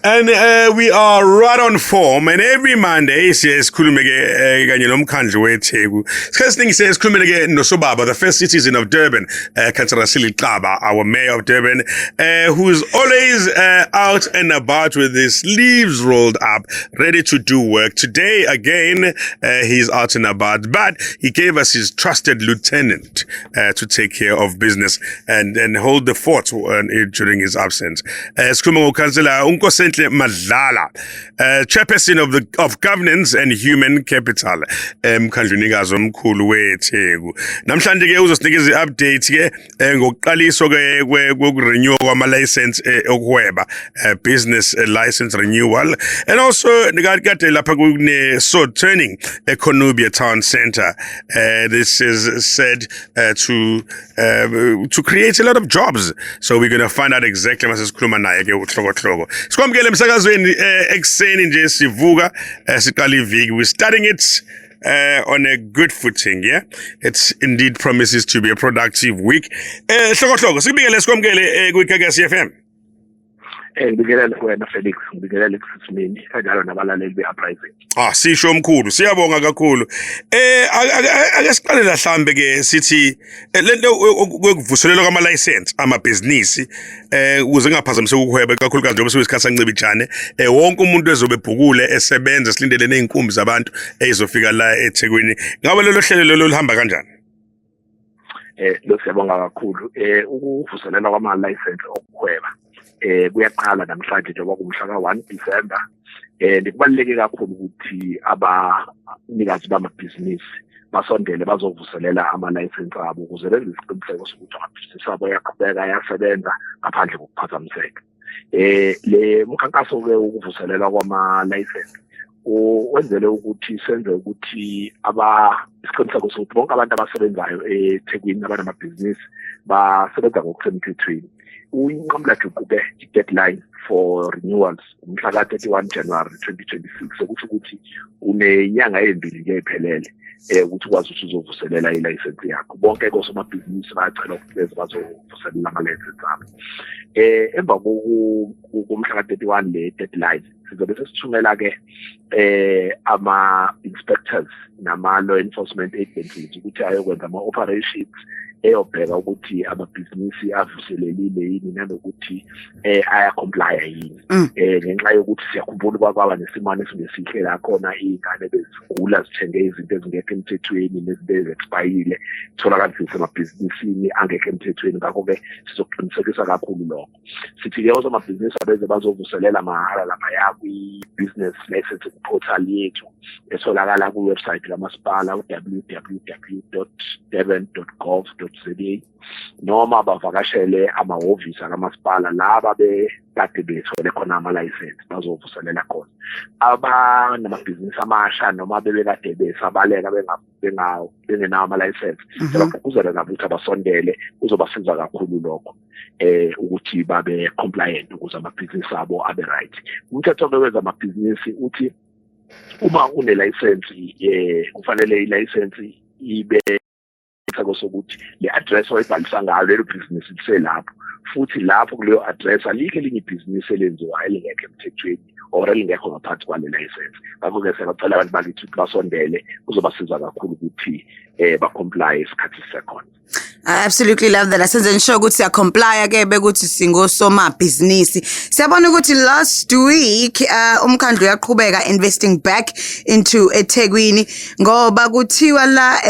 And we are right on form, and every Monday siye sikhulume ke kanye nomkhandlu weTheku. Isikhathi esiningi siye sikhulume ke noSobaba, the first citizen of Durban, Councillor Selly Xaba, our mayor of Durban, who's always out and about with his sleeves rolled up, ready to do work. Today again, he's out and about, but he gave us his trusted lieutenant to take care of business and hold the fort during his absence. Sikhuluma ngokhansela uNkosenhle Madlala, chairperson of governance and human capital emkhandlunikazi omkhulu weTheku. Namhlanje ke uzosinikeza i-update ke ngokuqaliswa ke kokurenew kwama license okuhweba, business license renewal, and also kade lapha kune sod turning eCornubia Town Center. This is said to create a lot of jobs, so we're going to find out exactly mase sikhuluma naye ke uHlokohloko. Sikwamukele emsakazweni ekuseni nje sivuka, siqala iviki. We're starting it on a good footing, yeah. It indeed promises to be a productive week. Hlokohloko, sikubikele, sikwamukele kwiGagasi FM. Ngibingelele kuwena Felix, ngibingelele kusisimini kanjalo nabalaleli be-Uprising. Ah, sisho omkhulu, siyabonga kakhulu. Ake siqale la mhlambe ke sithi lento kwekuvuselelwa kwama license amabhizinisi ukuze kungaphazamiseki ukuhweba, kakhulukazi njengoba sekuyisikhathi sancibijane, wonke umuntu ezobe ebhukule esebenza, silindele nezinkumbi zabantu ezofika la eThekwini. Ngabe lelo hlelo lelo lihamba kanjani? Lo siyabonga kakhulu. Ukuvuselela kwama license okuhweba kuyaqala namhlanje njengoba kumhla ka-1 December. Kubaluleke kakhulu ukuthi abanikazi bamabhizinisi basondele bazovuselela ama-license abo ukuze benze isiqiniseko sokuthi amabhizinisi abo ayaqhubeka ayasebenza ngaphandle kokuphazamiseka. Le mkhankaso ke ukuvuselelwa kwama-license wenzele ukuthi senze ukuthi aba isiqiniseko sokuthi bonke abantu abasebenzayo eThekwini abanamabhizinisi basebenza ngokusemthethweni. Uyinqamla juqu ke i-deadline for renewals umhla ka-31 January 2026, okusho ukuthi unenyanga ezimbili nje ephelele ukuthi ukwazi ukuthi uzovuselela ilayisensi yakho. Bonke kosomabhizinisi bayacela ukuthi beze bazovuselela ama-license abo. Emva komhla ka-31, le deadline, sizobe sesithumela ke ama-inspectors nama-law enforcement agencies ukuthi ayokwenza ama-operations eyobheka ukuthi amabhizinisi avuselelile yini nanokuthi aya-comply yini. Ngenxa yokuthi siyakhumbula kwaba nesimane esingesihle la khona iy'ngane bezigula zithenge izinto ezingekho emthethweni nezinto ezi-expire-ile tholakala zisemabhizinisini angekho emthethweni. Ngakho-ke sizoqinisekisa kakhulu lokho. Sithi-ke osomabhizinisi abeze bazovuselela mahhala laphaya kwi-business licensing portal yethu etholakala kwi-website kamasipala u-www.durban.gov.za, noma bavakashele amahhovisi akamasipala laba bekade bethole khona ama-license bazovuselela khona. Abanamabhizinisi amasha noma bebekade besabaleka bengenawo ama-license, siyabagqugquzela nabo ukuthi abasondele, kuzobasiza kakhulu lokho ukuthi babe compliant ukuze amabhizinisi abo abe right. Umthetho-ke wezamabhizinisi uthi uma une-license kufanele i-license ibe isicelo sokuthi le address oyibhalisa ngayo lelo bhizinisi liselapho, futhi lapho kuleyo address alikho elinye ibhizinisi elenziwayo elingekho emthethweni or elingekho ngaphansi kwale license. Ngakho-ke siyabacela abantu bakithi ukuthi basondele, kuzobasiza kakhulu ukuthi ba-comply isikhathi sisekhona. I absolutely love that. Asenze sure ukuthi siya-comply ke bekuthi singosomabhizinisi. Siyabona ukuthi last week umkhandlu uyaqhubeka investing back into eThekwini ngoba kuthiwa la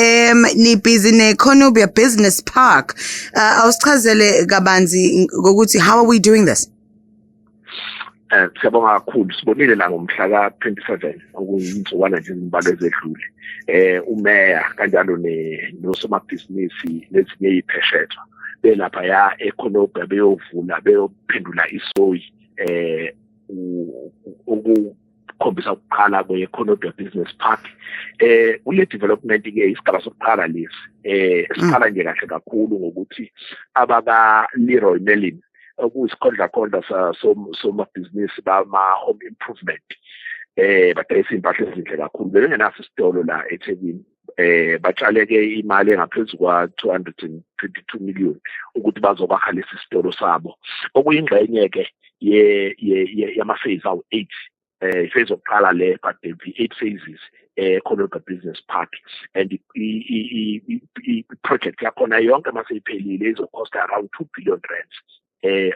ni busy ne Cornubia Business Park. Awusichazele kabanzi ngokuthi how are we doing this? Siyabonga kakhulu. Sibonile la ngomhla ka-27, okuyinsukwana nje ezimbalwa ezedlule, umeya kanjalo ne nosomabhizinisi nezinye izipheshethwa belapha ya eCornubia beyovula, beyophendula isoyi ukukhombisa ukuqala kwe-Cornubia Business Park. Kule development ke isigaba sokuqala lesi, siqala nje kahle kakhulu ngokuthi abaka Leroy Merlin, okuyisikhondlakhondla somabhizinisi bama-home improvement, badayisa iy'mpahla ezinhle kakhulu, bebengenaso isitolo la eThekwini. Batshaleke imali engaphezu kwa 222 million ukuthi bazokwakha lesi sitolo sabo, okuyingxenye ke ye yama-phase awu-8. Phase yokuqala le, but there be eight phases Conover Business Park, and i-project yakhona yonke maseyiphelile izocosta around R2 billion,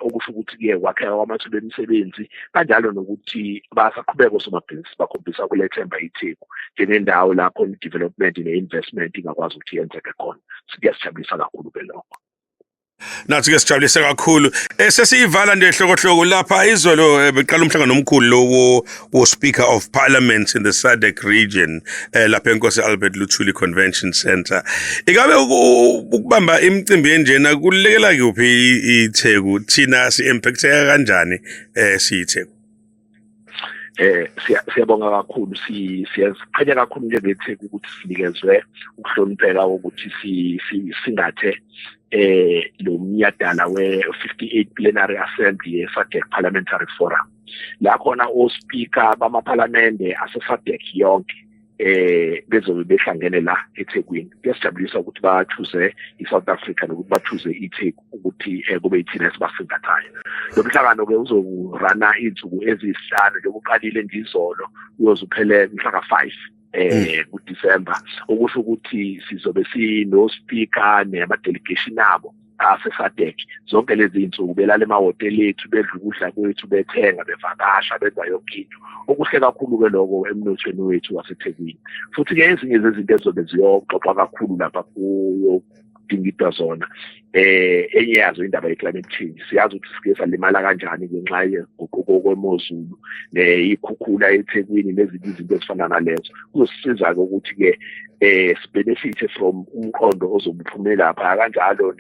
okusho ukuthi ke kwakheka kwamathuba emisebenzi, kanjalo nokuthi basaqhubeka osomabhizinisi bakhombisa kulethemba iTheku njengendawo lapho i-development ne-investment ingakwazi ukuthi yenzeke khona. Kuyasijabulisa kakhulu ke lokho. Nathi ke sijabulise kakhulu. Sesiyivala nje hlokohloko lapha. Izolo beqala umhlangano omkhulu lo wo Speaker of Parliament in the SADC region lapha eNkosi Albert Luthuli Convention Center. Ikabe ukubamba imicimbi enjena kulekela kuphi iTheku? Thina si impacteka kanjani siyiTheku? Siyabonga kakhulu. Siyaziqhenya kakhulu njengeTheku ukuthi sinikezwe ukuhlonipheka ukuthi singathe lo mnyadala we-58 Plenary Assembly ye-SADC Parliamentary Forum, la khona ospeaker bamaphalamende ase-SADC yonke bezobe behlangene la eThekwini. Kuyasijabulisa ukuthi ba-choose i-South Africa nokuthi ba-choose iTheku ukuthi kube yithina esibasingathayo. Lo mhlangano ke uzokurana izinsuku eziyisihlanu, njengoba uqalile nje izolo, uyoze uphele mhla ka-5 kuDecember, okusho ukuthi sizobe sino speaker nama delegation abo ase-SADC zonke lezi zinsuku, belala emahhotela ethu, bedla ukudla kwethu, bethenga, bevakasha, benza yonke into. Okuhle kakhulu-ke lokho emnothweni wethu waseThekwini. Futhi-ke ezinye zezinto ezizobe ziyoxoxwa kakhulu lapha kuyodingidwa zona, enye yazo indaba ye-climate change. Siyazi ukuthi sike salimala kanjani ngenxa yeguquko kwemozulu ney'khukhula eThekwini nezinye izinto ezifana nalezo. Kuzosisiza-ke ukuthi-ke sibenefit from umqondo ozobe uphume lapha, kanjalo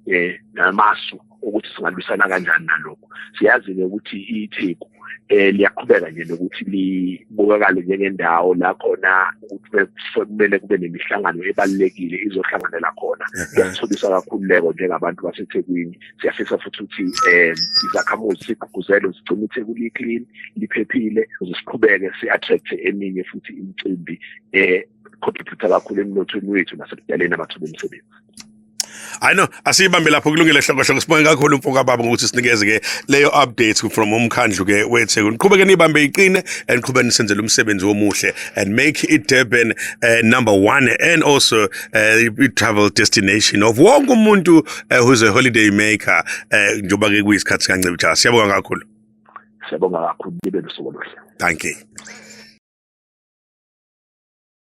ne namasu ukuthi singalwisana kanjani nalokhu. Siyazi-ke ukuthi iTheku liyaqhubeka nje nokuthi libukakale njengendawo la khona ukuthi kumele kube nemihlangano ebalulekile izohlanganela khona. Kuyasithobisa kakhulu leko njengabantu baseThekwini. Siyafisa futhi ukuthi izakhamuzi sigqugquzelwe zigcine iTheku li-clean, liphephile, ukuze siqhubeke si-attract eminye futhi imicimbi contribute kakhulu emnothweni wethu nasekudaleni amathuba emisebenzi. I know, asiyibambe lapho, kulungile hlokohloko. Sibonge kakhulu, mfoka baba, ngokuthi sinikeze ke leyo update from umkhandlu ke weTheku. Niqhubeke nibambe iqine and qhubeke nisenzele umsebenzi omuhle and make it Durban number 1 and also travel destination of wonke umuntu who's a holiday maker, njengoba ke kuyisikhathi sikaNcibijane. Siyabonga kakhulu. Siyabonga kakhulu, nibe nosuku oluhle. Thank you.